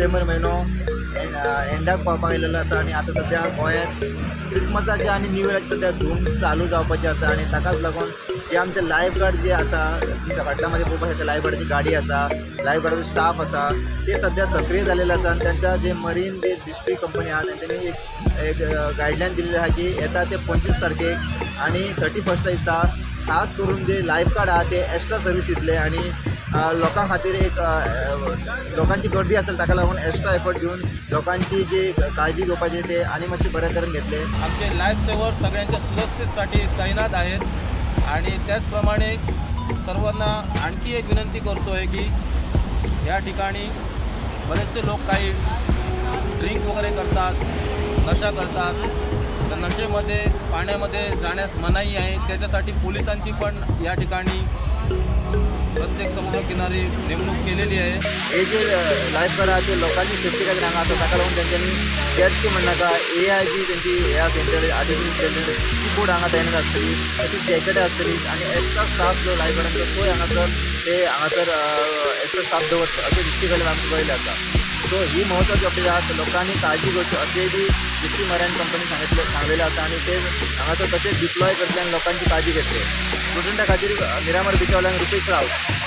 डिसेंबर म्हयनो एंडाक पावपाक आयिल्लो आसा आनी आतां सद्या गोंयांत क्रिसमसाची आनी न्यू इयराची सद्या धूम चालू जावपाची आसा आनी ताकाच लागून जे आमचे लायफ गार्ड जे आसा, तुमच्या फाटल्यान म्हाज्या पळोवपाक शकता, लायफ गार्डाची गाडी आसा, लायफ गार्डाचो स्टाफ आसा, ते सद्या सक्रीय जालेले आसा. आनी त्यांच्या जे मरीन जे डिस्ट्रिक्ट कंपनी आहा, तेंच्यांनी एक एक गायडलायन दिल्ली आहा की येता ते 25 तारखेक आनी 31 दिसा खास करून जे लायफ गार्ड आहा ते एक्स्ट्रा सर्वीस दितले आनी लोकां खातीर एक लोकांची गर्दी आसतली, ताका लागून एक्स्ट्रा एफर्ट घेवन लोकांची जी काळजी घेवपाची ते आनी मातशी बऱ्या तरेन घेतले. आमचे लाईफ सेवर सगळ्यांच्या सुरक्षेसाठी तैनात आहेत आणि त्याचप्रमाणे सर्वांना आणखी एक विनंती करतो आहे की या ठिकाणी बरेचसे लोक काही ड्रिंक वगैरे करतात, नशा करतात, तर नशेमध्ये पाण्यामध्ये जाण्यास मनाई आहे. त्याच्यासाठी पोलिसांची पण या ठिकाणी प्रत्येक समुद्रकिनारी नेमणूक केलेली आहे. हे जे लायफ गार्ड आहा ते लोकांची सेफ्टी खातीर हांगा आसा. ताका लागून तेंच्यांनी जेट स्की म्हणनाका, एआय जी तेंची हे आसा, आर्टिफिशियल इंटेलिजन्स ती बोट हांगा तैनात आसतली, तशीच जॅकेटां आसतली आनी एक्स्ट्रा स्टाफ जो लायफ गार्डांचो तोय हांगासर ते हांगासर एक्स्ट्रा स्टाफ दवरता अशें डिस्ट्रिक्ट कडल्यान आमकां कळिल्लें आसा. सो ही म्हत्वाची अपडेट आहा. लोकांनी काळजी घेवची अशेंय बी डिस्ट्रिक्ट मरायन कंपनी सांगलेलें आसा आनी ते हांगासर तशेंच डिप्लॉय करतले आनी लोकांची काळजी घेतले. स्टुडंटा खातीर मिरामार बिचा वयल्यान रुपेश रावत.